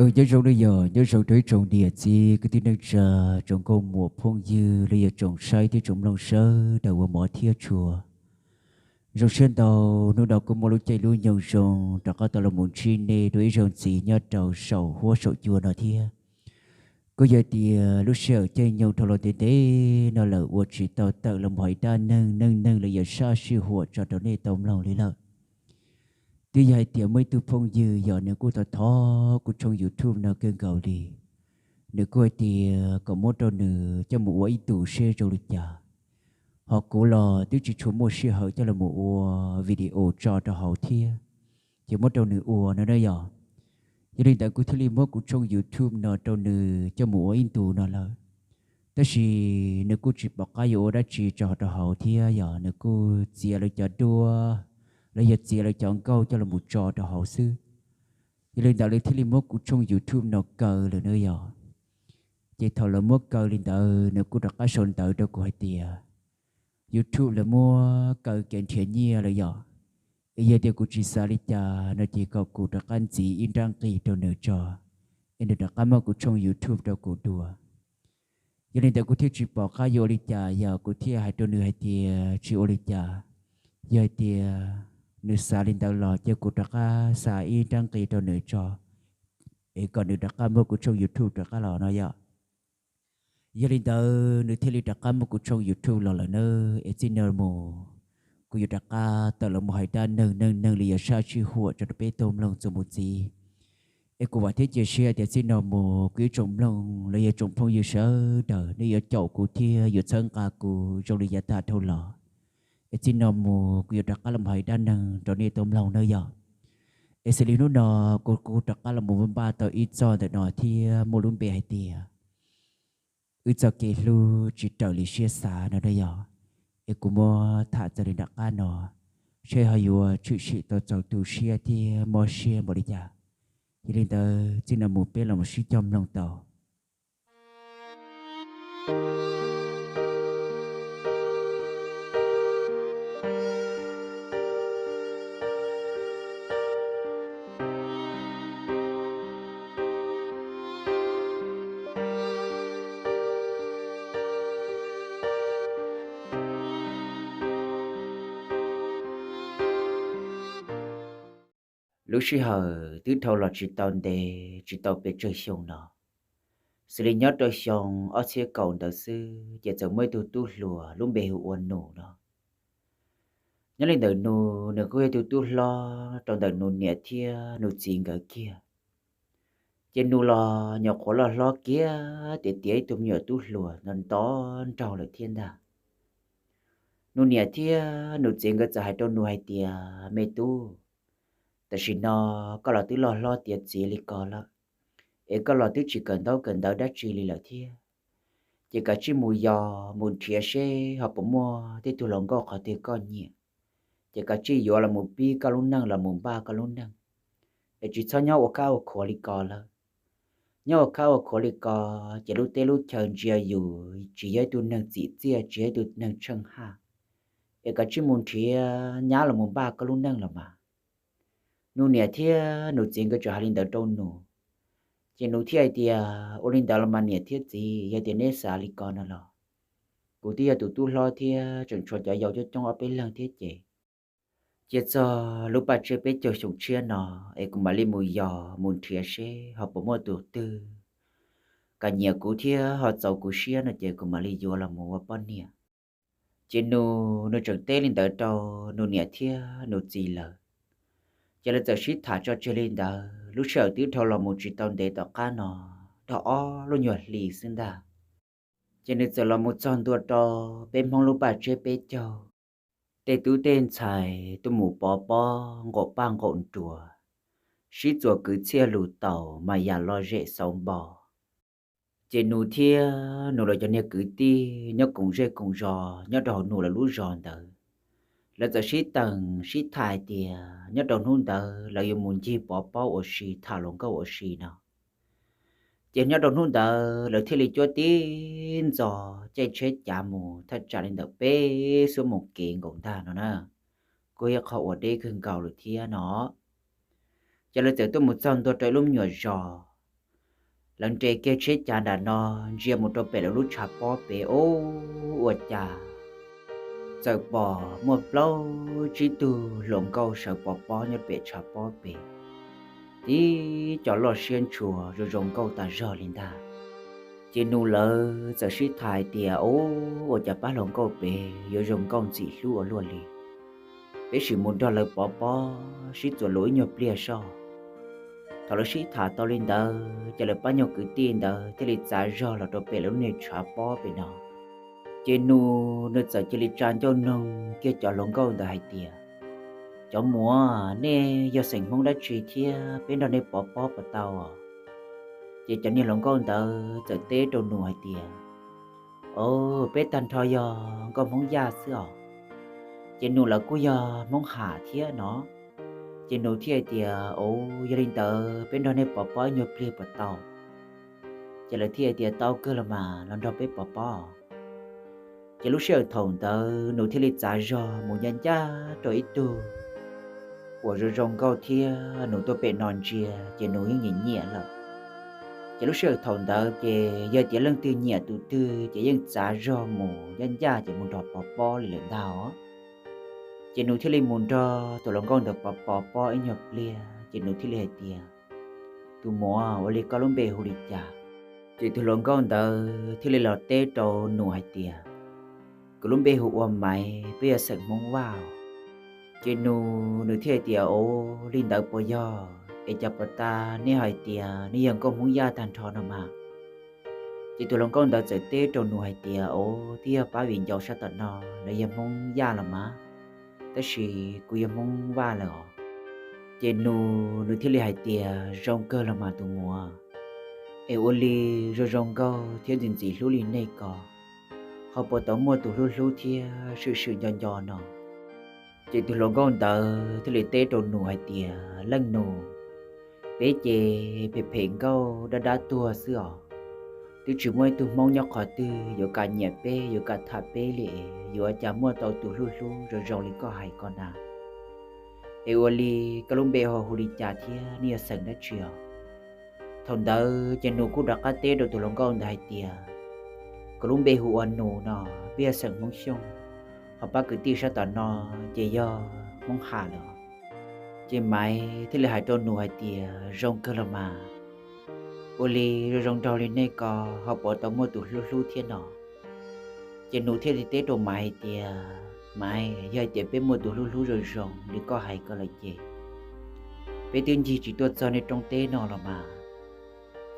Nyob zoo nawb yog nyob zoo rau ib tsoom niam txiv kwv tij neej tsa, tsoom nkauj muam phooj ywg los yog tsoom saib thiab tsoom mloog sawv daws uas hmov thiab tshua. Zoo siab ntau, hnub no kuj muaj lub caij lub nyoog zoo rov qab tau los mus ntsib nej dua ib zaug ntxiv nyob rau saum huab saum cua no thiab. Kuj yog tias lub sij hawm caij nyoog dhau los ntev ntev no lawm uas tsis tau tawm los mus hais dab neeg neej neeg los yog sab sij huam tso rau nej tau mloog li lawm. Twb yog hais tias muaj ib tug phooj ywg yog nws kuj thov thov kuv tshooj YouTube no kawg nkaus li. Nws kuj hais tias kom muab rau nws coj mus ua ib ntus seb zoo li cas. Ho kuv los twb tsis tshua muaj sij hawm coj los mus ua video tso rau hauv thiab, ces muab rau nws ua no na yom. Yog li ntawd kuv thiaj li muab kuv tshooj YouTube no rau nws coj mus ua ib ntus no lawm. Tab sis nws kuj tsis pom qab yuav ua dab tsi tso rau hauv thiab yog nws kuj txiav lawv cov duab los yog txiav lawv cov nkauj coj los mus tso rau hauv xwb. Yog li ntawd lawv thiaj li muab kuv tshooj YouTube no kaw lawm na yom. Ces thaum lawv muab kaw li ntawd nws kuj rov qab sau ntawv rau kuv hais tias YouTube lawv muab kaw kev nrhiav nyiaj lawm yom. Es yog tias kuv tsis xav li cas no ces kom kuv rov qab ntxiv ib nrab nqi rau nws tso, es nws rov qab muab kuv tshooj YouTube rau kuv dua. Yog li ntawd kuv thiaj tsis pom qab yuav ua li cas, yog kuv thiaj hais rau nws hais tias tsis ua li cas. Yog hais tias nws xav li ntawd los cia kuv rov qab xa ib nrab nqi rau nws tso, es kom nws rov qab muab kuv tshooj YouTube rov qab los no yom. Yog li ntawd nws thiaj li rov qab muab kuv tshooj YouTube los lawm nawb. Es txij no mus kuv yuav rov qab tawm los mus hais dab neeg neej neeg li yog sab sij huam tso rau peb tau mloog txuas mus ntxiv. Es kuv vam thiab cia siab tias txij no mus kuv ib tsoom mloog los yog tsoom phooj ywg sawv daws nej yuav caum kuv thiab yuav txhawb nqa kuv zoo li yav tag dhau los. Es txij no mus kuv yuav rov qab los mus hais dab neeg rau nej tau mloog nawb yom. Es xws li hnub no kuv kuj rov qab los mus npaj tau ib txoj ntawm no thiab muaj lub npe hais tias wb txoj kev hlub tsis raws li siab xav no na yom. Es kuv muab tham txog li nram qab no, seb ho yuav tshwm sim tau txaus tu siab thiab mob siab npaum li cas. Yog li ntawd txij no mus peb los mus sib cog mloog tau. Lub sij hawm twb dhau los tsis tau ntev tsis tau pes tsawg xyoo no, xws li nyob rau xyoo ob txhiab kaum ntawd xwb ces txawm muaj ib tug tub hluas lub npe hu ua Nus no. Nyob li ntawm Nus, nws kuj yog ib tug tub hlob rau ntawm Nus niam thiab Nus txiv nkawd kiag. Ces Nus los nyuam qhuav loj hlob kiag tiav tiav ib tug me nyuam tub hluas no nto nraug lawm thiab ntag. Nus niam thiab Nus txiv nkawd txawm hais rau Nus hais tias, me tub, tam sim no koj los twb loj hlob tiav txiv li ko lawm, es koj los twb tsis kawm ntaub kawm ntawv dab tsi li lawm thiab, ces kav tsij mus yos mus nrhiav seb ho puas muaj tej tug hluas nkauj qhov twg koj nyiam, ces kav tsij yuav los mus pib koj lub neej los mus npaj koj lub neej, es tsis txhob nyob ua khab ua khuav li ko lawm. Nyob ua khab ua khuav li ko, ces lub teb lub chaw ntsia yus tsis yog ib tug neeg txim txiaj, tsis yog ib tug neeg tsheej haj, es kav tsij mus nrhiav nyab los mus npaj koj lub neej los mas. Nus niam thiab Nus txiv nkawd txawm hais li ntawd rau Nus, ces Nus thiaj hais tias, ua li ntawd los mas niam thiab txiv, yog tias neb xav li ko no los kuv twb yog tus tub hlob thiab tseem tshuav cov yau coob coob ob peb leeg thiab ces, cia txog lub paj tsiab peb caug xyoo tshiab no, es kuv mam li mus yos mus nrhiav seb ho puas muaj tus twg kom nyiam kuv thiab ho txaus kuv siab no ces kuv mam li yuav los mus ua poj niam. Ces Nus, Nus tseem teb li ntawd rau Nus niam thiab Nus txiv lawm. Ces lawv txawm sib tham tso tseg li ntawd, lub sij hawm twb dhau los mus tsis tau ntev tom qab no, dhau ob lub nyuag hli xwb ntag. Ces nws txawm los mus txog ntua rau peb Hmoob lub paj tsiab peb caug, tej tub tej ntxhais tuaj mus pov pob nqaum paj nqaum nruas, sib txuas kwv txhiaj lus taus mas yam lom zem xauv npo. Ces Nus thiab Nus lawv cov niag kwv tij nyob koom zej koom zos nyob rau hauv Nus lawv lub zos ntawd, lawv txawm sib teem sib tham hais tias nyob rau hnub ntawd lawv yuav mus ncig pov pob ua si tham hluas nkauj ua si no. Ces nyob rau hnub ntawd lawv thiaj li cuab tib ntxo caij tsheb cav mus thaj tsam li ntawm peb xuab moos kev nkaus ntag no na, kuj yog qhov uas deb kawg nkaus lawm thiab no. Ces lawv txawm tuaj mus txog ntua rau ib lub me nyuam zos, Lawv nres kiag tsheb cav nram no ntsia mus rau pem lawv lub tshav pob pem, ub, ua cas txawm pom muaj plaub tsib tug hluas nkauj sawv pov pob nyob pem tshav pob pem, tib co loj siab ntshua zoo zoo nkauj tas zog li ntag. Ces Nus lawv txawm sib tham hais tias, ub, ua cas pab hluas nkauj pem yuav zoo nkauj ntxim hlub ua luaj li. Peb sim mus nrog lawv pov pob sib txuas lus ib nyuag pliag soj. Thaum lawv sib tham tau li ntawd ces lawv pab nyuag kwv tij ntawd thiaj li txav zog los rau pem lawv lub niag tshav pob pem no. Ces Nus nws txawm cia li tsa ncauj noog kiag cov hluas nkauj ntawd hais tias, cov muam, nej yog xeem Hmoob dab tsi thiab peb nrog nej pov pob puas tau? Ces cov niag hluas nkauj ntawd txawm teb rau Nus hais tias, o, peb tag nrho yog nkauj Hmoob Yaj xwb os. Ces Nus lawv kuj yog Hmoob Ham thiab no. Ces Nus thiaj hais tias, o, yog li ntawd peb nrog nej pov pob ib nyuag pliag puas tau? Ces lawv thiaj hais tias, tau kawg los mas, los nrog peb pov pob. Ces lub sij hawm thaum ntawd Nus thiaj li txav zog mus ncaj ncaj rau ib tug uas zoo zoo nkauj thiab Nus tuaj pem no ntsia ces Nus yeej nyiam nyiam lawm. Ces lub sij hawm thaum ntawd ces yog tias leej twg nyiam tus twg ces yeej txav zog mus ncaj ncaj ces mus nrog pov pob li lawm ntag os. Ces Nus thiaj li mus nrog tus hluas nkauj ntawd pov pov pob ib nyuag pliag ces Nus thiaj li hais tias, tus muam, ua li koj lub npe hu li cas? Ces tus hluas nkauj ntawd thiaj li los teb rau Nus hais tias, kuv lub npe hu ua Maiv, peb yog xeem Hmoob Vaj. Ces Nus nws thiaj hais tias, o, li ntawd puas yog? Es cas puas tas nej hais tias nej yog nkauj Hmoob Yaj tag nrho no mas? Ces tus hluas nkauj ntawd txawm teb rau Nus hais tias, o, twb yog pab viv ncaus sab tom no lawv yog Hmoob Yaj los mas, tab sis kuv yog Hmoob Vaj lawm os. Ces Nus nws thiaj li hais tias, zoo kawg los mas tus muam, es ua li zoo zoo nkauj thiab ntxim ntxim hlub li nej ko, ho puas tau muaj tus hlub hlub thiab swm swm nco nco no? Ces tus hluas nkauj ntawd thiaj li teb rau Nus hais tias, leej Nus, peb ces phem phem nkauj dab dab tuag xwb os. Twb tsis muaj ib tug Hmoob nyob qhov twg yuav kam nyiam peb yuav kam tham peb li, yuav cas muaj tau tus hlub hlub zoo zoo li koj hais ko na. Es ua li koj lub npe ho hu li cas thiab nej yog xeem dab tsi os? Thaum ntawd ces Nus kuj rov qab teb rau tus hluas nkauj ntawd hais tias, kuv lub npe hu ua Nus no, peb yog xeem Hmoob Xyooj, ho pab kwv tij sab tom no ces yog Hmoob Ham lawm. Ces Maiv thiaj li hais rau Nus hais tias, zoo kawg los mas, ua li zoo zoo nraug li nej ko ho puas tau muaj tus hlub hlub thiab no? Ces Nus thiaj li teb rau Maiv hais tias, Maiv, yog hais tias peb muaj tus hlub hlub zoo zoo li koj hais ko lawm ces peb twb ncig tsis tuaj txog nej rooj teb no los mas,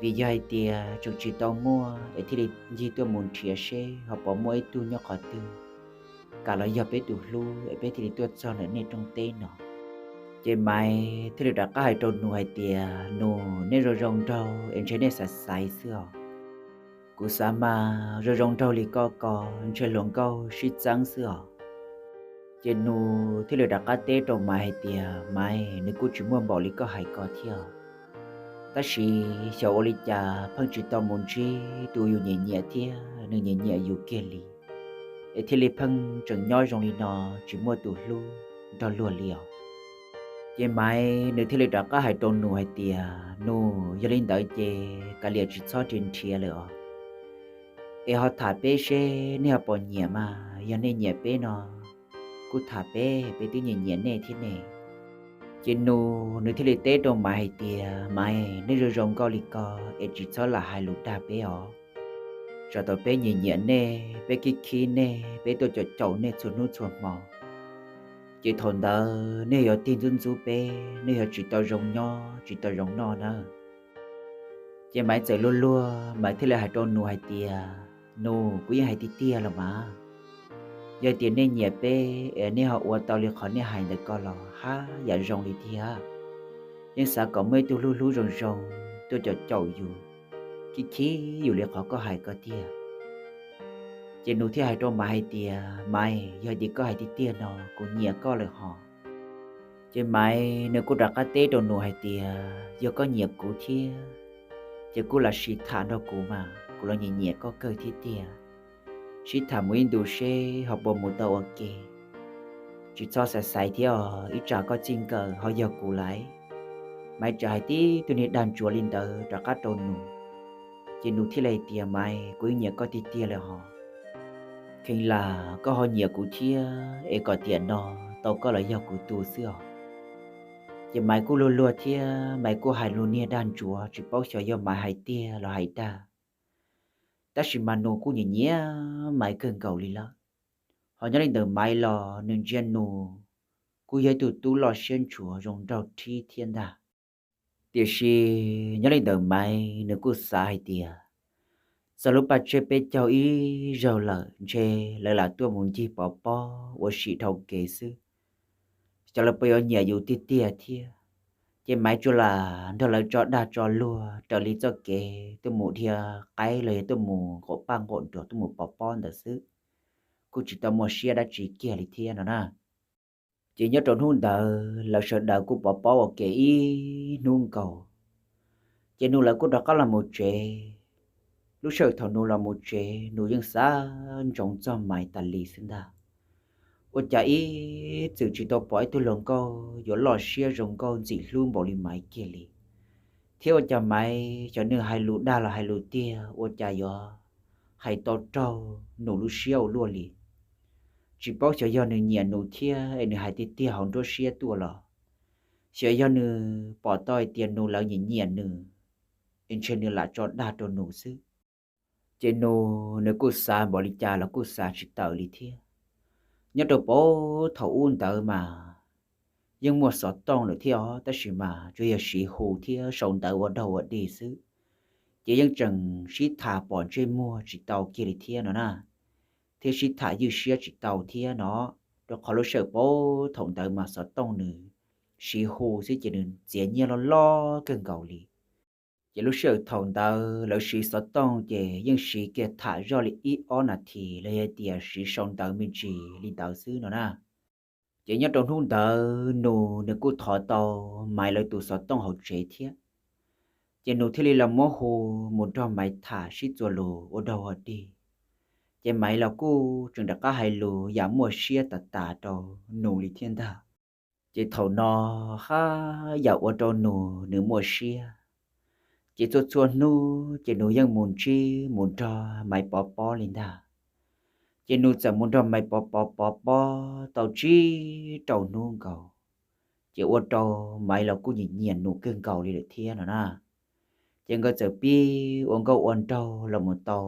vim yog hais tias tseem tsis tau muaj es thiaj li ncig tuaj mus nrhiav seb ho puas muaj ib tug nyob qhov twg kam los yog peb tus hlub es peb thiaj li tuaj txog ntawm nej rooj teb no. Ces Maiv thiaj li rov qab hais rau Nus hais tias, Nus, nej zoo zoo nraug es ntshe nej xav xaiv xwb os. Kuv xav mas zoo zoo nraug li koj ko ntshe hluas nkauj sib txeeb xwb os. Ces Nus thiaj li rov qab teb rau Maiv hais tias, Maiv, nws kuj tsis muaj npaum li koj hais ko thiab, tab sis xyov ua li cas pheej tsis tau mus ntsib tus yus nyiam nyiam thiab nws nyiam nyiam yus kiag li, es thiaj li pheej tseem nyob zoo li no tsis muaj tus hlub nrog luag li os. Ces Maiv nws thiaj li rov qab hais rau Nus hais tias, Nus, yog li ntawd ces kav liam tsis txhob nrhiav nrhiav lawm os, es ho tham peb seb nej ho puas nyiam mas, yog nej nyiam peb no kuj tham peb, peb twb nyiam nyiam nej thiab ne. Ces Nus nws thiaj li teb rau Maiv hais tias, Maiv, nej zoo zoo nkauj li ko es tsis txhob lam hais lus dag peb os. Tsam thaum peb nyiam nyiam nej, peb khib khib nej, peb tuaj caum caum nej txhua hnub txhua hmo, ces thaum ntawd nej yuav tig ntxub ntxub peb, nej yuav tsis tau zoo nyob tsis tau zoo noj nawb. Ces Maiv txawm luag luag, Maiv thiaj li hais rau Nus hais tias, Nus, kuv yeej hais tiag tiag los mas, yog tias nej nyiam peb es nej ho ua tau li qhov nej hais ntawd ko los haj yam zoo li tiag. Yeej xav kom muaj ib tug hlub hlub zoo zoo tuaj caum caum yus, khib khib yus li qhov koj hais ko tiag. Ces Nus thiaj hais rau Maiv hais tias, Maiv, yog tias koj hais tiag tiag no kuv nyiam koj lawm hos. Ces Maiv nws kuj rov qab teb rau Nus hais tias, yog koj nyiam kuv thiab ces kuj lam sib tham nrog kuv mas, kuv los nyiam nyiam koj kawg thiab tiag. Sib tham mus ib ntus seb ho puas mus tau ua ke. Tsis txhob xav xaiv thiab os, ib tsam koj txij nkawm ho yog kuv lawm. Maiv txawm hais tib tug niag dag ntsuav li ntawd rov qab rau Nus. Ces Nus thiaj li hais tias, Maiv, kuv yeej nyiam koj tiag tiag li hos. Kheev lam koj ho nyiam kuv thiab es kom tiam no tau koj los yog kuv tus xwb os. Ces Maiv kuj luag luag thiab Maiv kuj hais lus niag dag ntsuav tsis paub xyov yog Maiv hais tiag los hais dag. Tab sis mas Nus kuj nyiam nyiam Maiv kawg nkaus li lawm. Ho nyob li ntawm Maiv los nws ntsia Nus kuj yog ib tug tub loj siab ntshua zoo nraug rhib thiab ntag. Tiam sis nyob li ntawm Maiv nws kuj xav hais tias, txog lub paj tsiab peb caug ib zaug lawm ntshe lawv lam tuaj mus ncig pov pob ua si dhau kev xwb. Xyov lawv puas yuav nyiam yus tiag tiag thiab. Ces Maiv tsuas lam nrog lawv tso dag tso luag raws li txoj kev tuaj mus dhia qaib los yog tuaj mus nqaum paj nqaum nruas tuaj mus pov pob ntawd xwb, kuj tsis tau muaj siab dab tsi kiag li thiab no na. Ces nyob rau hnub ntawd lawv sawv daws kuj pov pob ua ke ib hnub nkaus, ces Nus lawv kuj rov qab los mus tsev. Lub sij hawm thaum Nus los mus tsev Nus yeej xav ntsoov txog Maiv tas li xwb ntag. Ua cas ib txwm tsis tau pom ib tug hluas nkauj yuav loj siab zoo nkauj ntxim hlub npaum li Maiv kiag li. Thiab ua cas Maiv xyov nws hais lus dag los hais lus tiag ua cas yuav hais tau raug Nus lub siab ua luaj li. Tsis paub xyov yog nws nyiam Nus thiab es nws hais tiag tiag hauv nruab siab tuaj los xyov yog nws pom tau hais tias Nus lawv nyiam nyiam nws es ntshe nws lam tso dag rau Nus xwb. Ces Nus nws kuj xav npaum li cas los kuj xav tsis tawm li thiab. Nyob rau puag thaum ub ntawd mas yeej muaj xov tooj lawm thiab os, tab sis mas tsuas yog siv hu thiab sau ntawv ua dog ua dig xwb. Ces yeej tseem sib tham pom ntsej muag tsis tau kiag li thiab no na, thiab sib tham ywj siab tsis tau thiab no, rau qhov lub sij hawm puag thaum ntawd mas xov tooj nws siv hu xwb ces nws txiav nyiaj loj loj kawg nkaus li. Ces lub sij hawm thaum ntawd lawv siv xov tooj ces yeej siv kiag tham zoj li ib ob nas this los yog tias siv sau ntawv me ntsis li ntawd xwb no na. Ces nyob rau hnub ntawd Nus nws kuj thov tau Maiv lawv tus xov tooj hauv tsev thiab. Ces Nus thiaj li los muab hu mus nrog Maiv tham sib txuas lus ua dog ua dig. Ces Maiv los kuj tseem rov qab hais lus yam muaj siab tas tas rau Nus li thiab ntag. Ces thaum no haj yam ua rau Nus nws muaj siab. Ces txhua txhua hnub ces Nus yeej mus ntsib mus nrog Maiv pov pob li ntag. Ces Nus txawm mus nrog Maiv pov pov pov pob tau tsib rau hnub nkaus, ces ua rau Maiv los kuj nyiam nyiam Nus kawg nkaus li lawm thiab no na. Ces nkawd txawm pib ua nkauj ua nraug los mus tau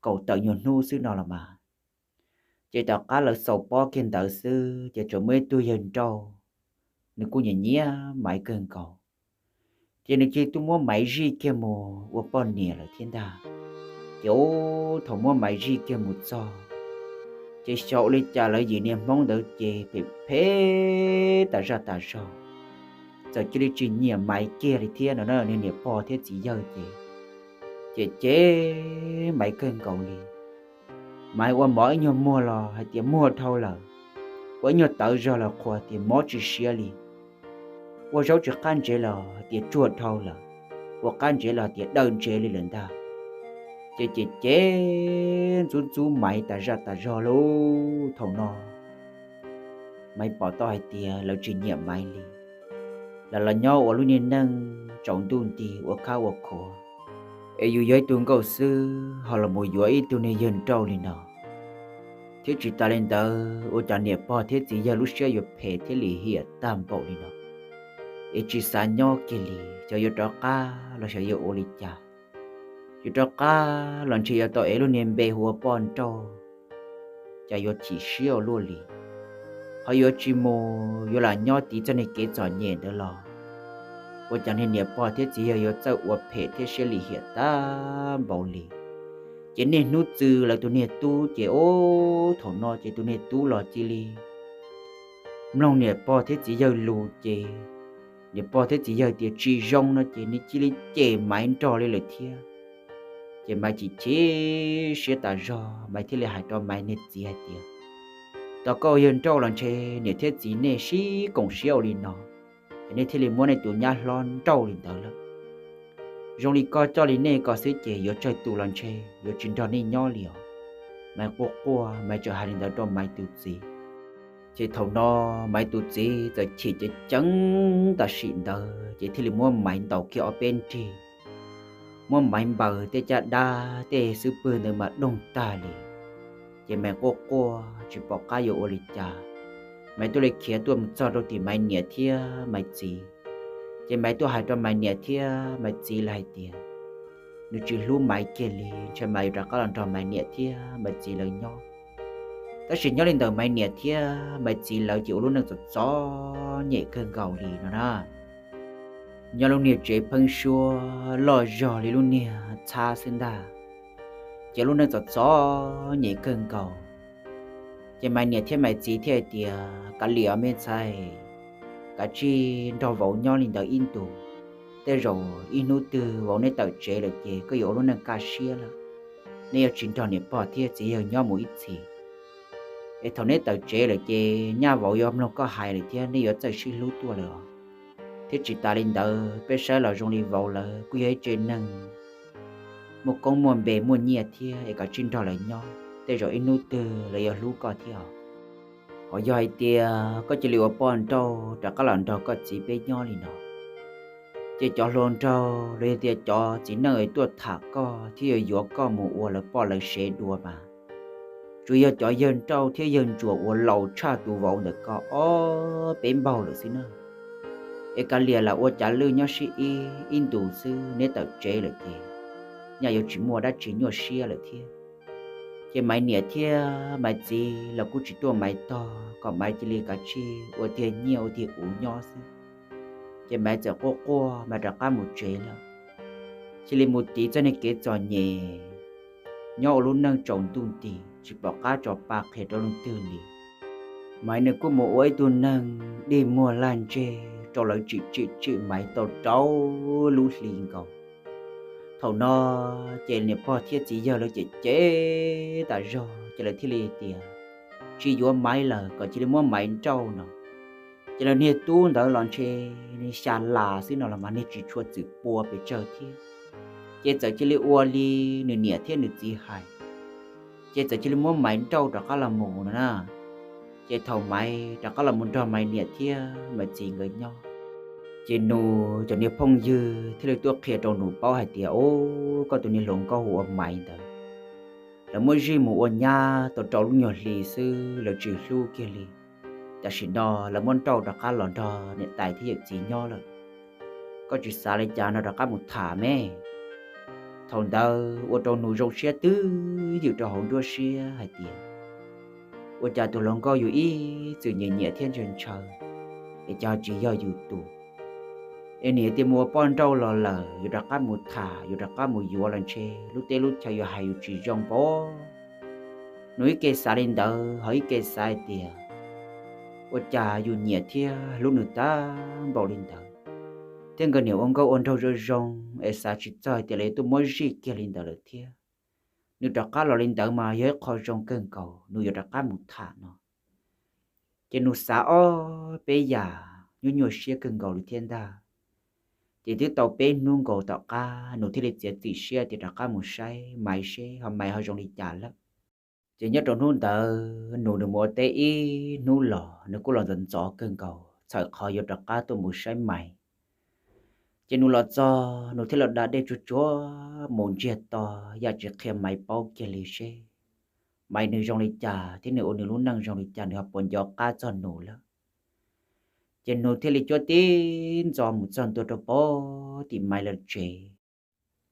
kaum tawm nyuag hnub xwb no los mas. Ces tom qab lawv xaus pob kiag ntawd xwb ces tseem muaj ib tug yawg nrauj, nws kuj nyiam nyiam Maiv kawg nkaus. Ces nws cia li tuaj muab Maiv zij kiag mus ua poj niam lawm thiab ntag. Ces ub thaum muab Maiv zij kiag mus txog, ces xyov ua li cas lawv yim niag Hmoob ntawd ces phem phem tas zaj tas zog, txawm cia li tsis nyiam Maiv kiag li thiab no na. Niag niam pog thiab txiv yawg ces cem cem Maiv kawg nkaus li. Maiv ua mov ib nyuag muag los hais tias muag dhau lawm, ua ib nyuag tawv zog los qhuas tias mob tsis siab li, ua zaub tsis qab ntsev los hais tias tsuag dhau lawm, ua qab ntsev los hais tias dawb ntsev li lawm ntag. Ces cem cem ntxub ntxub Maiv tas zaj tas zog lauj. Thaum no Maiv pom tau hais tias lawv tsis nyiam Maiv li, lawv los nyob ua lub niag neej tsaus ntuj nti ua khab ua khuav, es yus yog ib tug nkauj xwb ho los mus yuav ib tug niag yawg nrauj li no, thiab tsis tas li ntawd ua cas niam pog thiab txiv yawg lub siab yuav phem thiab lim hiam tag npaum li no, es tsis xav nyob kiag li, xyov yuav rov qab los xyov yuav ua li cas. Yuav rov qab los ntshe yuav tau ev lub niag npe hu ua poj nrauj, cas yuav chim siab ua luaj li, ho yuav tsis mus yuav lam nyob tiv txoj niag kev txom nyem ntawd los ua cas niag niam pog thiab txiv yawg yuav txawj ua phem thiab siab lim hiam tag npaum li. Ces niaj hnub txwv lawv tus niag tub ces ub thaum no ces tus niag tub los cia li mloog niam pog thiab txiv yawg lus ces niam pog thiab txiv yawg tias tsis zoo no ces nws cia li cem Maiv nrog li lawm thiab. Ces Maiv chim chim siab tas zog, Maiv thiaj li hais rau Maiv niag txiv hais tias, tos koj ua yawg nrauj los ntshe niam thiab txiv nej sib koom siab ua li no, es nej thiaj li muab nej tus nyab hlob nrauj li ntawd lawm. Zoo li koj coj li nej ko xwb ces yuav tsawg tus los ntshe yuav tsis nrog nej nyob li os. Maiv quaj quaj, Maiv txawm hais li ntawd rau Maiv tus txiv. Ces thaum no Maiv tus txiv txawm chim ceev ceev tam sim ntawd ces thiaj li muab Maiv ntaus kiag ob peb nrig, muab Maiv npaws tej caj dab tej xub pwg ntawd mas doog tag li. Ces Maiv quaj quaj tsis pom qab yuav ua li cas, Maiv tuaj li khiav tuaj mus txog rau tim Maiv niam thiab Maiv txiv. Ces Maiv tuaj hais rau Maiv niam thiab Maiv txiv lawv hais tias nws tsis hlub Maiv kiag li, ntshai Maiv yuav rov qab los nrog Maiv niam thiab Maiv txiv lawv nyob. Tab sis nyob li ntawm Maiv niam thiab Maiv txiv lawv ces ua lub neej txom txom nyem kawg nkaus li no na. Nyob lub niag tsev pheeb suab loj zog li lub niag txhab xwb ntag, ces lub neej txom txom nyem kawg nkaus. Ces Maiv niam thiab Maiv txiv thiaj hais tias, Kav liam me ntxhais, kav tsij nrog vauv nyob li ntawd ib ntus, tej zaum ib hnub twg vauv neb tawm tsev lawm ces koj yuav ua lub neej kaj siab lawm. Neb yuav tsis nrog niam pog thiab txiv yawg nyob mus ib txhis, es thaum neb tawm tsev lawm ces nyaj vauv yuav mloog koj hais lawm thiab neb yuav txawj sib hlub tuaj lawm os. Thiab tsis tas li ntawd peb saib los zoo li vauv lawv kuj yog ib tsev neeg muaj koob muaj npe muaj nyiaj thiab, es kav tsij nrog lawv nyob, tej zaum ib hnub twg lawv yuav hlub koj thiab os. Ho yog hais tias koj cia li ua poj nrauj rov qab los nrog koj txiv peb nyob li no, ces cov hluas nraug los yog tias cov txiv neej es tuaj tham koj thiab yuav yuav koj mus ua lawv poj lawv sev dua mas tsuas yog cov yawg nrauj thiab yawg ntsuas uas laus tshaj tus vauv ntawm koj ob peb npaug lawm xwb na. Es kav liam lam ua cas lwj nyob sib ib, ib ntus xwb neb tawm tsev lawm ces nyaj yuav tsis muaj dab tsi nyuaj siab lawm thiab. Ces Maiv niam thiab Maiv txiv los kuj tsis tuaj Maiv tog kom Maiv cia li kav tsij ua tiag nyiaj ua tiag uv nyob xwb. Ces Maiv txawm quaj quaj Maiv rov qab mus tsev lawm, cia li mus tiv txoj niag kev txom nyem nyob ua lub neej tsaus ntuj nti tsis pom qab tso pa qhia rau leej twg li. Maiv nws kuj mus ua ib tug neeg dig muag laj ntseg rau lawv tsim tsim tsim Maiv tau rau lub hli nkaus. Thaum no ces niam pog thiab txiv yawg lawv cem cem tas zog ces lawv thiaj li tias tsis yuav Maiv lawm kom cia li muab Maiv nrauj no. Ces lawv niag tub ntawd los ntshe xya las xwb no los mas niag tsis tshua txwm pua pes tsawg thiab. Ces txawm cia li ua li nws niam thiab nws txiv hais, ces txawm cia li muab Maiv nrauj rov qab los mus no na. Ces thaum Maiv rov qab los mus nrog Maiv niam thiab Maiv txiv nkawd nyob, ces nws cov niag phooj ywg thiaj li tuaj qhia rau nws paub hais tias, Ub, koj tus niag hluas nkauj hu ua Maiv ntawd, lawv muab zij mus ua nyab tau rau lub nyuag hli xwb lawv tsis hlub kiag li. Tam sim no lawv muab nrauj rov qab los nrog niam tais thiab yawm txiv nyob lawm. Koj tsis xav li cas no rov qab mus tham me. Thaum ntawd ua rau nws zoo siab twb ywm rau hauv nruab siab hais tias, Ua cas tus hluas nkauj yus ib txwm nyiam nyiam thiab ntshaw ntshaw es cas tsis yog yus tus? Es nim tias mus ua poj nrauj los lawm, yuav rov qab mus tham, yuav rov qab mus yuav los ntshe lub teb lub chaw yuav hais yus tsis zoo pob. Nws ib ke xav li ntawd ho ib ke xav hais tias, Ua cas yus nyiam thiab hlub nws tag npaum li ntawd, thiab nkawd niam ua nkauj ua nraug zoo zoo es xav tsis txog hais tias lawv yuav tuaj muab zij kiag li ntawd lawm thiab. Nws rov qab los li ntawd mas yog ib qho zoo kawg nkaus, nws yuav rov qab mus tham no. Ces nws xav ob peb yam nyuaj nyuaj siab kawg nkaus li thiab ntag. Ces twb tau peb hnub nkaus tom qab nws thiaj li txiav txim siab tias rov qab mus saib Maiv seb ho Maiv ho zoo li cas lawm. Ces nyob rau hnub ntawd nws nws mus ua teb ib hnub los nws kuj los ntxov ntxov kawg nkaus txhawm qhov yuav rov qab tuaj mus saib Maiv. Ces nws los txog nws thiaj los da dej tsuag tsuag mus ntsiag to, yam tsis qhia Maiv paub kiag li seb Maiv nws zoo li cas thiab nws ua nws lub neej zoo li cas, nws ho puas nco qab txog nws lawm. Ces nws thiaj li cuab tib ntxo mus txog ntua rau pem tim Maiv lawv tsev.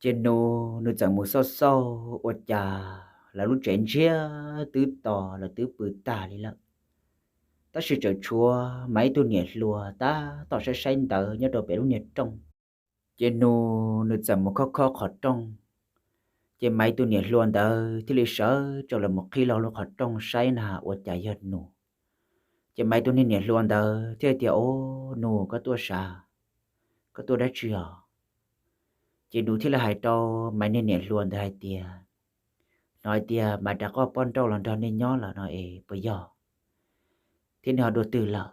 Ces nws nws txawm mus xauj xauj ua cas lawv lub tsev ntsiag twb to, lawv twb pw tag li lawm. Tab sis tseem tshuav Maiv ib tug niam hluas tab tom saib saib ntawv nyob rau pem lub niag rooj. Ces nws nws txawm mus khob khob qhov rooj. Ces Maiv tus niam hluas ntawd thiaj li sawv tsees los mus qhib loo lub qhov rooj saib na ua cas yog nws. Ces Maiv tus niag niam hluas ntawd thiaj tias, Au, nws koj tuaj sav, koj tuaj dab tsi os? Ces nws thiaj li hais rau Maiv niag niam hluas ntawd hais tias, Hnov hais tias Maiv rov qab ua poj nrauj los nrog nej nyob lawm no es puas yog, thiab nej ho dua twg lawm?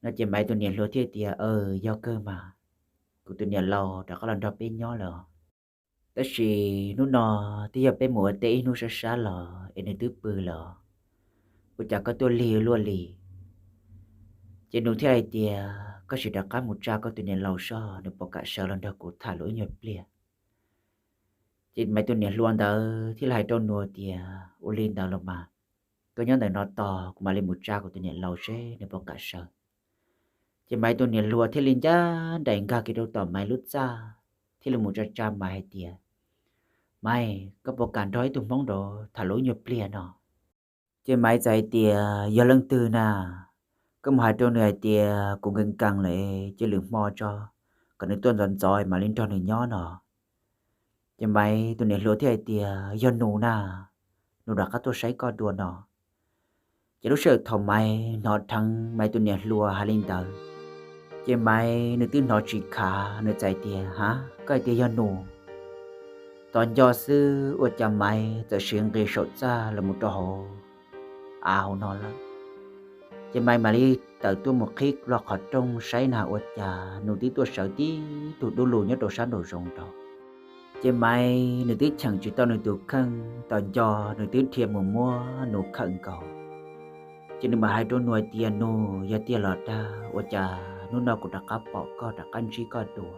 No ces Maiv tus niam hluas thiaj tias, Aw, yog kawg mas, kuv tus niam laus rov qab los nrog peb nyob lawm. Tab sis hnub no twb yog peb mus ua teb ib hnub sab sab los es nws twb pw lawm, ua cas koj tuaj lig luaj li? Ces nws thiaj hais tias, Koj sim rov qab mus tsa koj tus niam laus soj, nws puas kam sawv los nrog kuv tham luag ib nyuag pliag. Ces Maiv tus niam hluas ntawd thiaj li hais rau Nus tias, ua li ntawd los mas, koj nyob ntawm no tos kuv mam li mus tsa kuv tus niam laus seb nws puas kam sawv. Ces Maiv tus niam hluas thiaj li ncaj nraim nkag kiag rau tom Maiv lub txaj, thiaj li mus tsa tsa Maiv hais tias, Maiv, koj puas kam nrog ib tug Hmoob nraud tham lus nyuag pliag no? Ces Maiv txawm hais tias, yog leej twg na? Koj mus hais rau nws hais tias kuv nkees nkees lawm, cia lwm hmo tso, kom nws tuaj ntxov ntxov mam li nrog nws nyob no. Ces Maiv tus niam hluas thiaj hais tias, yog Nus na, Nus rov qab tuaj saib koj dua no. Ces lub sij hawm thaum Maiv hnov dheev Maiv tus niam hluas hais li ntawd, ces Maiv nws twb hnov tsis khav, nws txawm hais tias, ha, koj hais tias yog Nus? Tos nco xwb ua cas Maiv txawm siv nqis saum txaj los mus rau hauv av hauv no lawm. Ces Maiv mam li tawm tuaj mus qhib plho qhov rooj saib na ua cas Nus twb tuaj sawv tib tug dub lug nyob rau sab nraum zoov nraud. Ces Maiv nws twb cheem tsis tau nws tus kheej, tos nco nws twb dhia mus muab Nus khawm nkaus. Ces nws mam hais rau Nus hais tias, Nus, yog tiag los dag, ua cas hnub no kuv rov qab pom koj rov qab ntsib koj dua?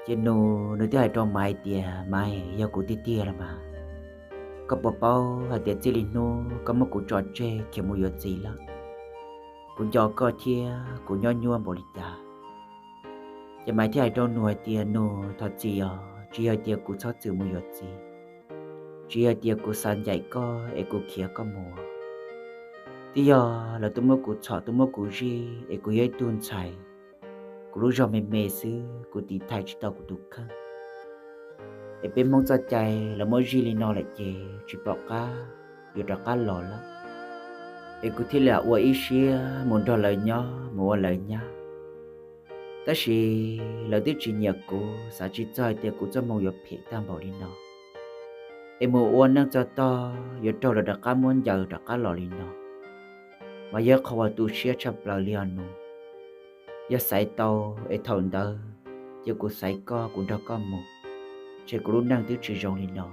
Ces Nus nws thiaj hais rau Maiv hais tias, Maiv, yog kuv tiag tiag los mas. Koj puas paub hais tias txij li hnub koj muab kuv tso tseg khiav mus yuav txiv lawm, kuv nco koj thiab kuv nyob nyuaj npaum li cas? Ces Maiv thiaj hais rau Nus hais tias, Nus, thov txim os, tsis yog tias kuv txhob txwm mus yuav txiv, tsis yog tias kuv xav ncaim koj es kuv khiav koj mus. Twb yog lawv tuaj muab kuv txhom tuaj muab kuv zij es kuv yog ib tug ntxhais, kuv lub zog me me xwb kuv tiv thaiv tsis tau kuv tus kheej. Es peb Hmoob txoj cai lawv muab zij li no lawm ces tsis pom qab yuav rov qab los lawm. Es kuv thiaj li ua ib siab mus nrog lawv nyob mus ua lawv nyab. Tab sis lawv twb tsis nyiam kuv, xav tsis txog hais tias kuv txoj hmoo yuav phem tag npaum li no, es mus ua neej txog tog yuav raug lawv rov qab muab ncaws rov qab los li no, mas yog qhov uas tu siab tshaj plaws li os Nus. Yog xaiv tau es thaum ntawd cia kuv xaiv koj kuv nrog koj mus, ntshe kuv lub neej twb tsis zoo li no.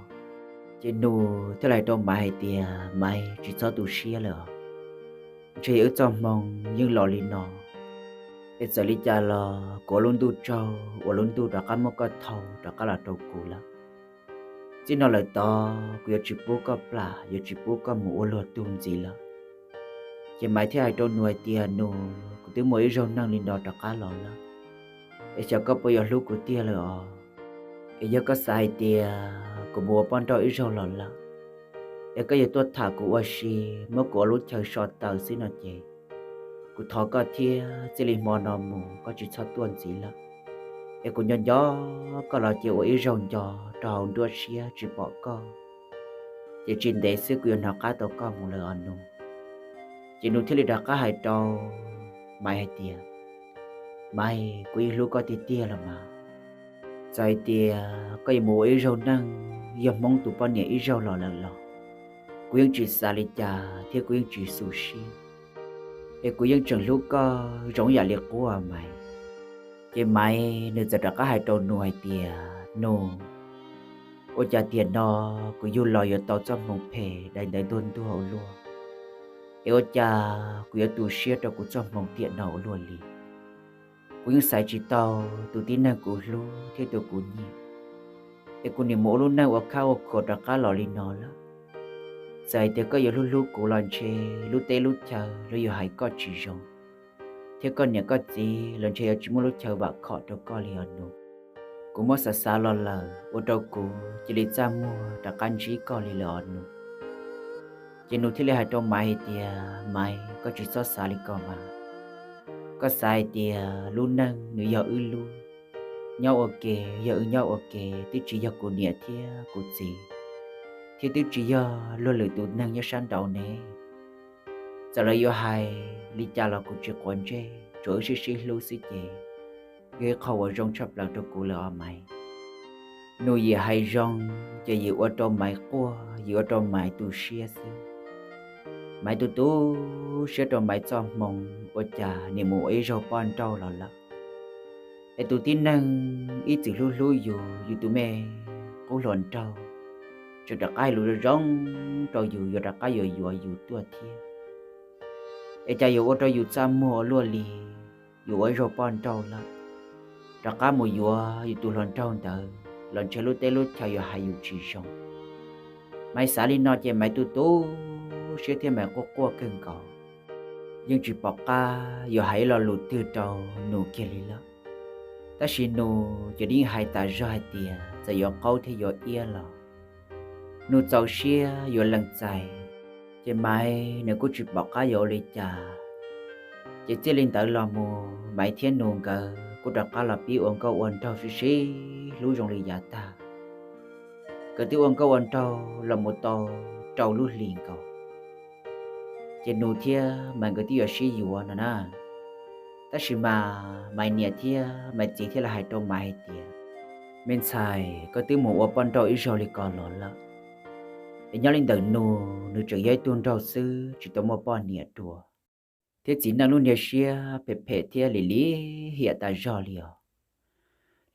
Ces Nus thiaj li hais rau Maiv hais tias, Maiv, tsis txhob tu siab lawm os, ntshe yog wb txoj hmoo yeej los li no. Es txawm li cas los kuv ua lub ntuj tsaug uas lub ntuj rov qab muab koj thau rov qab los rau kuv lawm. Txij no lawm tod kuv yuav tsis pub koj plam, yuav tsis pub koj mus ua luag tug ntxiv lawm. Ces Maiv thiaj hais rau Nus hais tias, Nus, kuv twb muaj ib zaug neej li no rov qab los lawm, es xyov koj puas yuav hlub kuv tiag lawm os. Es yog koj xav hais tias kuv mus ua poj nrauj ib zaug los lawm, es koj yuav tuaj tham kuv ua si, muab kuv ua lub chaw so taws xwb no ces, kuv thov koj thiab txij li hmo no mus koj tsis txhob tuaj ntxiv lawm. Es kuv nco nco koj los ces ua ib zaug nco rau hauv nruab siab tsis pom koj, ces tsis ntev xwb kuv yuav hnov qab tau koj mus lawm os Nus. Ces Nus thiaj li rov qab hais rau Maiv hais tias, Maiv, kuv yeej hlub koj tiag tiag los mas. Txawm hais tias koj yuav mus ua ib zaug neej yog Hmoob tus poj niam ib zaug los lawm los, kuv yeej tsis xav li cas thiab kuv yeej tsis xu siab, es kuv yeej tseem hlub koj zoo yam li qub os Maiv. Ces Maiv nws txawm rov qab hais rau Nus hais tias, Nus, ua cas tiam no kuv yug los yuav tau txoj hmoo phem dai ntawv ntuag ntuag ua luaj, es ua cas kuv yuav tu siab rau kuv txoj hmoo tiam no ua luaj li? Kuv yeej xaiv tsis tau tus tib neeg kuv hlub thiab tus kuv nyiam, es kuv nim mus ua lub neej ua khab ua khuav rov qab los li no lawm. Txawm hais tias koj yuav hlub hlub kuv los ntshe lub teb lub chaw los yuav hais koj tsis zoo, thiab koj niam koj txiv los ntshe yuav tsis muaj lub chaw vam khom rau koj li os Nus. Kuv muab xav xav los lawm ua rau kuv cia li txaj muag rov qab ntsib koj li lawm os Nus. Ces Nus thiaj li hais rau Maiv hais tias, Maiv, koj tsis txhob xav li ko mas. Koj xav hais tias lub neej nws yog wb lub, nyob ua ke yog wb nyob ua ke, twb tsis yog kuv niam thiab kuv txiv, thiab twb tsis yog luag lwm tus neeg nyob sab nraud ne. Txawm lawv yuav hais li cas los kuv tsis quav ntsej, tsuas wb sib sib hlub xwb ces yog ib qho uas zoo tshaj plaws rau kuv lawm os Maiv. Nus yim hais zoo, ces yim ua rau Maiv quaj, yim ua rau Maiv tu siab xwb. Maiv tu tu siab rau Maiv txoj hmoo, ua cas nim mus ua ib zaug poj nrauj los lawm, es tus tib neeg ib txwm hlub hlub yus, yus tus me qub hluas nraug, tseem rov qab hais lus zoo zoo rau yus, yuav rov qab yuav yuav yus tuaj thiab. Es cas yuav ua rau yus txaj muag ua luaj li, yus ua ib zaug poj nrauj lawm, rov qab mus yuav yus tus hluas nraug ntawd los ntshe lub teb lub chaw yuav hais yus tsis zoo. Maiv xav li no ces Maiv tu tu siab thiab Maiv quaj quaj kawg nkaus, yeej tsis pom qab yuav hais ib lo lus twg rau Nus kiag li lawm. Tab sis Nus ces yeej hais tas zog hais tias txawm yuav qaub thiab yuav iab los Nus txaus siab yuav lees txais, ces Maiv nws kuj tsis pom qab yuav ua li cas. Ces txij li ntawd los mus Maiv thiab Nus nkawd kuj rov qab los pib ua nkauj ua nraug sib sib hlub zoo li yav tag. Nkawd twb ua nkauj ua nraug los mus tau rau lub hlis nkaus, ces Nus thiab Maiv nkawd twb yuav sib yuav no na. Tab sis mas Maiv niam thiab Maiv txiv thiaj li hais rau Maiv hais tias, Me ntxhais, koj twb mus ua poj nrauj ib zaug li ko los lawm, es nyob li ntawm Nus, nws tseem yog ib tug nraug xwb tsis tau muaj poj niam dua, thiab txiv neej lub niag siab phem phem thiab lim lim hiam tas zog li os.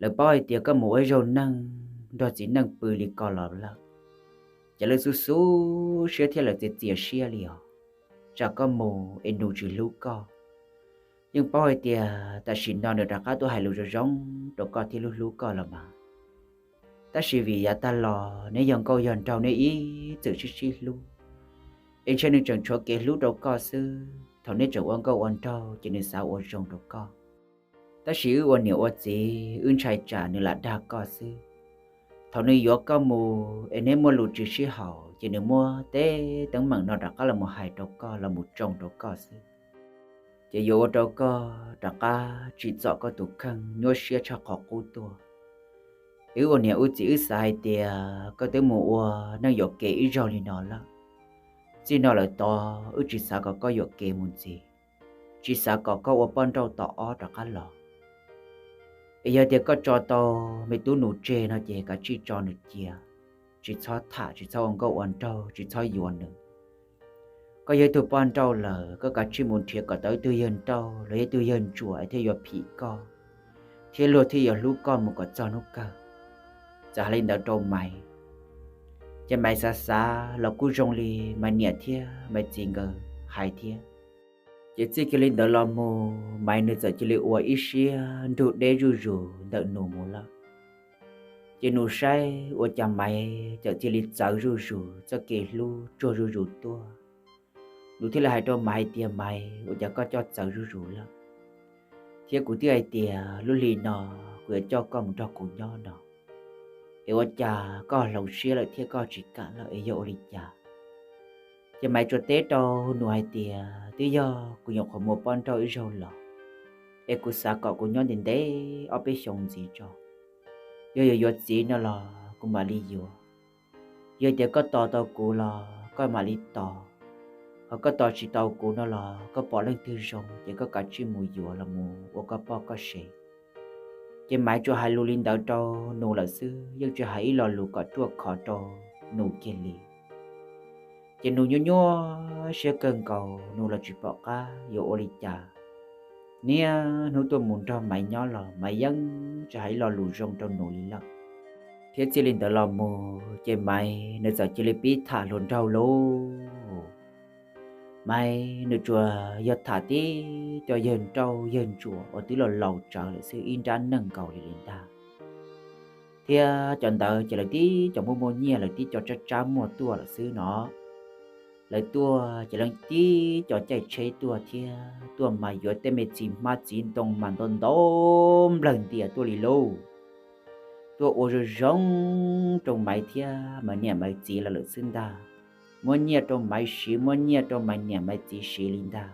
Lawv paub hais tias koj mus ua ib zaug neej nrog txiv neej pw li ko los lawm, ces lawv xub xub siab thiab lawv txias txias siab li os. Tsam koj mus es Nus tsis hlub koj. Yeej paub hais tias tam sim no nws rov qab tuaj hais lus zoo zoo rau koj thiab hlub hlub koj los mas, tab sis vim yav tag los neb yog nkauj yog nraug neb ib txwm sib sib hlub, es ntshe nws tseem tshuav kev hlub rau koj xwb. Thaum neb tseem ua nkauj ua nraug ces nws xav ua zoo rau koj, tab sis wb ua niam ua txiv wb ntshai tsam nws lam dag koj xwb. Thaum nws yuav koj mus es neb muaj lus tsis sib haum ces nws muab tej teeb meem no rov qab los mus hais rau koj los mus tsoo rau koj xwb, ces yuav ua rau koj rov qab tsim txom koj tus kheej nyuaj siab tshaj qhov qub tuaj. Es wb ua niam ua txiv wb xav hais tias koj twb mus ua neej yuam kev ib zaug li no lawm, txij no lawm tod wb tsis xav kom koj yuam kev mus ntxiv, tsis xav kom koj ua poj nrauj tom ob rov qab los. Es yog tias koj tso tau me tub Nus tseg no ces kav tsij tso nws cia, tsis txhob tham, tsis txhob ua nkauj ua nraug, tsis txhob yuav nws. Koj yog ib tug poj nrauj lawm, koj kav tsij mus nrhiav kom tau ib tug yawg nrauj los yog ib tug yawg ntsuam es thiaj yuav phim koj, thiab luag thiaj yuav hlub koj mus kom txog hnub kawg. Txawm hais li ntawd rau Maiv, ces Maiv xav xav los kuj zoo li Maiv niam thiab Maiv txiv nkawd hais thiab. Ces txij kiag li ntawd los mus Maiv nws txawm cia li ua ib siab nrug deb zuj zus ntawm Nus mus lawm. Ces Nus saib ua cas Maiv txawm cia li txawv zuj zus, txoj kev hlub tsuag zuj zus tuaj. Nus thiaj li hais rau Maiv hais tias, Maiv, ua cas koj coj txawv zuj zus lawm? Thiab kuv twb hais tias lub hli no kuv yuav coj koj mus nrog kuv nyob no, es ua cas koj hloov siab lawm thiab koj tsis kam lawm es yog ua li cas? Ces Maiv tsuas teb rau Nus hais tias, twb yog kuv nyuam qhuav mus ua poj nrauj ib zaug los, es kuv xav kom kuv nyob ntev ntev ob peb xyoos ntxiv tso. Yog yuav yuav txiv no los kuv mam li yuav. Yog tias koj tos tau kuv los koj mam li tos, ho koj tos tsis tau kuv no los koj pom leej twg zoo ces koj kav tsij mus yuav los mus ua koj poj koj sev. Ces Maiv tsuas hais lus li ntawd rau Nus lawm xwb, yeej tsis hais ib lo lus kom ruaj khov rau Nus kiag li. Ces Nus nyuaj nyuaj siab kawg nkaus, Nus los tsis pom qab yuav ua li cas. Niaj hnub tuaj mus nrog Maiv nyob los Maiv yeej tsis hais ib lo lus zoo rau Nus li lawm. Thiab txij li ntawd los mus ces Maiv nws txawm cia li pib tham hluas nraug lauj. Maiv nws tsuas yog tham tib co yawg nrauj yawg ntsuam uas twb los laus tsawv lawm xwb ib nrab neej nkaus li li ntag. Thiab cov ntawd ces lawv tib co muaj muaj nyiaj, lawv tib co tsab tsab muaj tuaj lawm xwb no. Lawv tuaj ces lawv tib co caij tsheb tuaj thiab tuaj mas yuav tej me txiv hmab txiv ntoo mas ntau ntau nplawg ntias tuaj li lauj. Tuaj ua zoo zoo rau Maiv thiab Maiv niam Maiv txiv lawv lawm xwb ntag. Muab nyiaj rau Maiv siv, muab nyiaj rau Maiv niam Maiv txiv siv li ntag.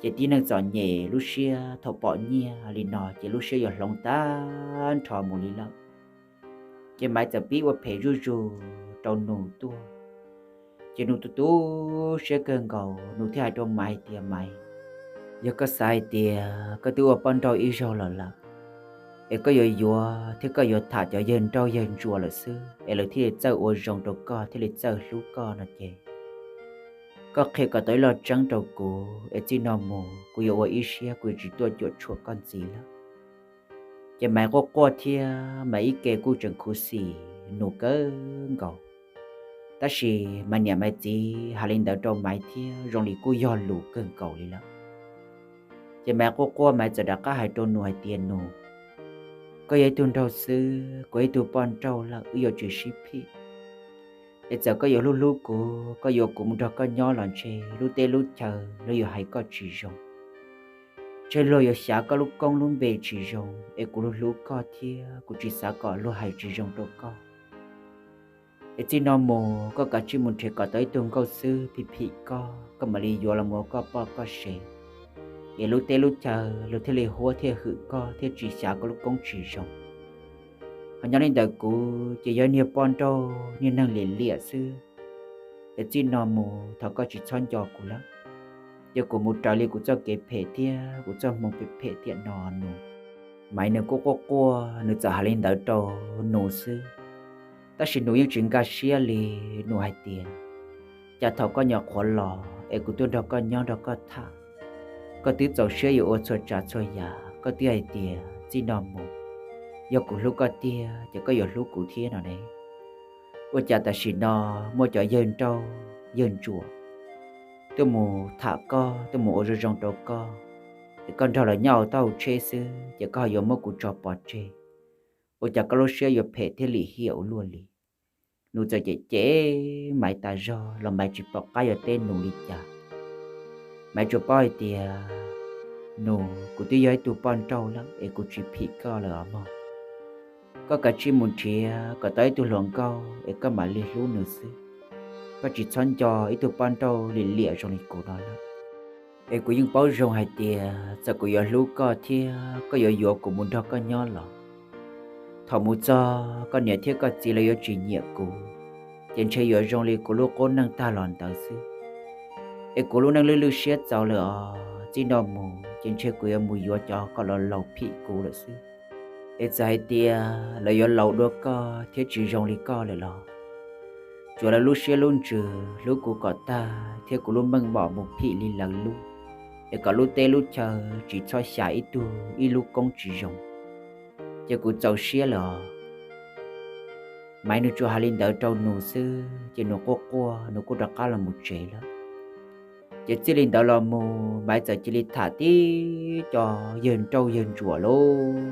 Ces tib neeg txom nyem lub siab thaum pom nyiaj li no ces lub siab yuav hloov tag nrho mus li lawm. Ces Maiv txawm pib ua phem zuj zus rau Nus tuaj. Ces Nus tu tu siab kawg nkaus, Nus thiaj hais rau Maiv hais tias, Maiv, yog koj xav hais tias koj twb ua poj nrauj ib zaug los lawm, es koj yuav yuav thiab koj yuav tham cov yawg nrauj yawg ntsuam lawm xwb es lawv thiaj li txawj ua zoo rau koj thiaj li txawj hlub koj no ces, koj qhia kom tau ib lo tseeb rau kuv es txij no mus kuv yuav ua ib siab kuv yuav tsis tuaj cuam tshuam koj ntxiv lawm. Ces Maiv quaj quaj thiab Maiv ib ke kuj tseem khuv xim Nus kawg nkaus. Tab sis Maiv niam Maiv txiv hais li ntawd rau Maiv thiab zoo li kuj yog lus kawg nkaus li lawm. Ces Maiv quaj quaj Maiv txawm rov qab hais rau Nus hais tias, Nus, Koj yog ib tug nraug xwb, kuv yog ib tug poj nrauj lawm, wb yuav tsis sib phim. Es txawm koj yuav hlub hlub kuv, koj yuav kuv mus nrog koj nyob los ntshe lub teb lub chaw lawv yuav hais koj tsis zoo. Ntshe luag yuav xyav koj lub koob lub npe tsis zoo, es kuv hlub hlub koj thiab kuv tsis xav kom luag hais tsis zoo rau koj. Es txij no mus koj kav tsij mus nrhiav kom tau ib tug nkauj xwb phim phim koj, koj mam li yuav los mus ua koj poj koj sev. Es lub teb lub chaw luag thiaj li huab thiaj hwm koj thiab tsis xyav koj lub koob tsis zoo. Ho nyob li ntawm kuv ces yog niag poj nrauj niag neeg liam liam xwb. Es txij no mus thov koj tsis txhob nco kuv lawm, ces kuv mus raws li kuv txoj kev phem thiab kuv txoj hmoo phem phem tiam no. Nus, Maiv nws kuj quaj quaj, nws txawm hais li ntawd rau Nus xwb, tab sis Nus yeej tsis nkag siab li. Nus hais tias, cas thaum koj nyuam qhuav los es kuv tuaj nrog koj nyob nrog koj tham, koj twb txaus siab yuav ua txhua tsav txhua yam, koj twb hais tias txij no mus yog kuv hlub koj tiag ces koj yuav hlub kuv thiab no ne. Ua cas tam sim no muaj cov yawg nrauj yawg ntsuam tuaj mus tham koj, tuaj mus ua zoo zoo rau koj, es koj nrog lawv nyob hauv taub hau tsheb xwb ces koj ho yuav muab kuv tso pov tseg? Ua cas koj lub siab yuav phem thiab lim hiam ua luaj li? Nus txawm cem cem Maiv tas zog los Maiv tsis pom qab yuav teb Nus li cas. Maiv tsuas paub hais tias, Nus, kuv twb yog ib tug poj nrauj lawm es kuv tsis phim koj lawm os mog. Koj kav tsij mus nrhiav kom tau ib tug hluas nkauj es koj mam li hlub nws xwb. Koj tsis txhob nco ib tug poj nrauj liam liam zoo li kuv no lawm. Es kuv yeej paub zoo hais tias txawm kuv yuav hlub koj thiab koj yuav yuav kuv mus nrog koj nyob los, thaum mus txog koj niam thiab koj txiv lawv yuav tsis nyiam kuv, ces ntshe yuav zoo li kuv lub qub neej tag los ntawd xwb. Es kuv lub neej lwj lwj siab txaus lawm os, txij no mus ces ntshe kuv yuav mus yuav cov kom laus laus phim kuv lawm xwb. Es txawm hais tias lawv yuav laus dua koj thiab tsis zoo li koj lawm los, tsuav lawv lub siab lub ntsws hlub kuv kom tag thiab kuv lub meej mom mus phim li lawv lub, es kom lub teb lub chaw tsis txhob xyav ib tug ib lub koob tsis zoo, ces kuv txaus siab lawm os. Maiv nws tsuas hais li ntawd rau Nus xwb ces Nus quaj quaj Nus kuj rov qab los mus tsev lawm. Ces txij li ntawd los mus Maiv txawm cia li tham tib co yawg nrauj yawg ntsuam lauj,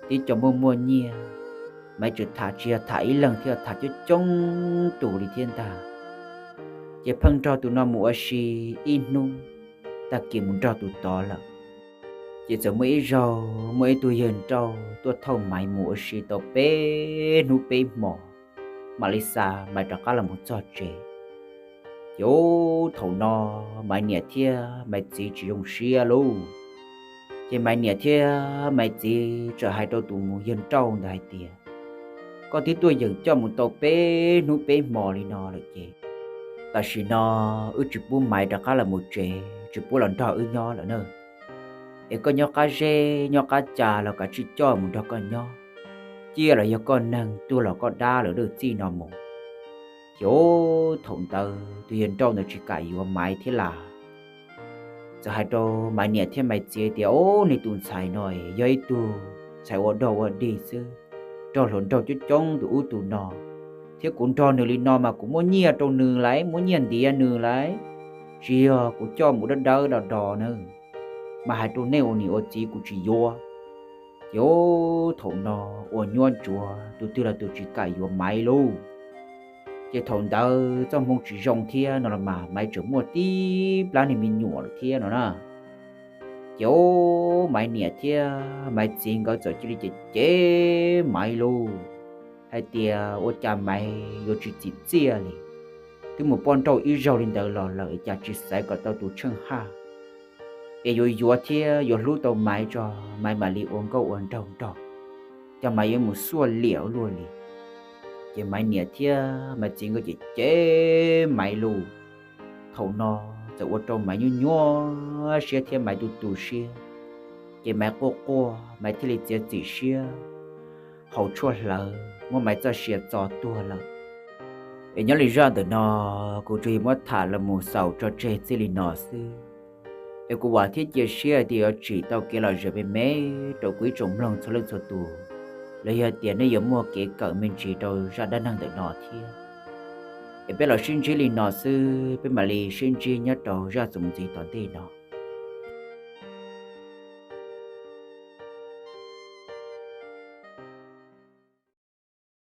tib co muaj muaj nyiaj. Maiv tsuas tham tsis yog tham ib leeg thiab, tham coob coob tus li thiab ntag. Ces pheej nrog tus no mus ua si ib hnub, tag kis mus nrog tus tod lawm. Ces txawm muaj ib zaug muaj ib tug yawg nrauj tuaj thauj Maiv mus ua si tau peb hnub peb hmo, mam li xa Maiv rov qab los mus txog tsev. Ces ub thaum no Maiv niam thiab Maiv txiv tsis zoo siab lauj. Ces Maiv niam thiab Maiv txiv txawm hais rau tus yawg nrauj ntawd hais tias, koj twb tuaj yeem coj mus tau peb hnub peb hmo li no lawm ces tam sim no wb tsis pub Maiv rov qab los mus tsev, tsis pub los nrog wb nyob lawm na. Es koj nyob qab zeb nyob qab ca los kav tsij coj mus nrog koj nyob, ciaj los yog koj neeg, tuag los koj dab lawm, txij no mus. Ces ub thaum ntawd tus yawg nrauj ntawd tsis kam yuav Maiv thiab las. Txawm hais rau Maiv niam thiab Maiv txiv tias, ub, nej tus ntxhais no yog ib tug ntxhais ua dog ua dig xwb, nrog hluas nraug coob coob tus ub tus no, thiab kuv nrog nws li no mas kuv muab nyiaj rau nws lawm, muab nyiaj ntiav nws lawm, tsis yog kuv coj mus dawb dawb do do na, mas hais rau nej ua niam ua txiv kuv tsis yuav. Ces ub thaum no ua nyuaj ntsuav tus twg los tus tsis kam yuav Maiv lauj. Ces thaum ntawd txoj hmoo tsis zoo thiab no los mas Maiv tseem muaj tib plab niag me nyuam lawm thiab no na. Ces ub Maiv niam thiab Maiv txiv nkawd txawm cia li cem cem Maiv lauj, hais tias ua cas Maiv yuav tsis txim txiaj li, twb mus poj nrauj ib zaug li ntawd los lawm cas tsis xaiv kom tau tus tsheej haj, es yuav yuav thiab yuav hlub tau Maiv tso, Maiv mam li ua nkauj ua nraug nrog, cas Maiv yuav mus xuaj liam ua luaj li. Ces Maiv niam thiab Maiv txiv nkawd cem cem Maiv lauj. Thaum no txawm ua rau Maiv nyuaj nyuaj siab thiab Maiv tu tu siab. Ces Maiv quaj quaj, Maiv thiaj li txiav txim siab haus tshuaj hlawv muab Maiv txoj sia txo tuag lawm. Es nyob li zaj ntawm no kuv tsuas yog muab tham los mus xaus tso tseg txij li no xwb. Es kuv vam thiab cia siab tias yuav tsim tau kev lom zem me me rau kuv ib tsoom mloog txhua leej txhua tus, los yog tias nej yuav muaj kev kawm me ntsis rau zaj dab neeg ntawm no thiab. Es peb los sib ntsib li no xwb, peb mam li sib ntsib nyob rau zaj txuas mus ntxiv tom ntej no.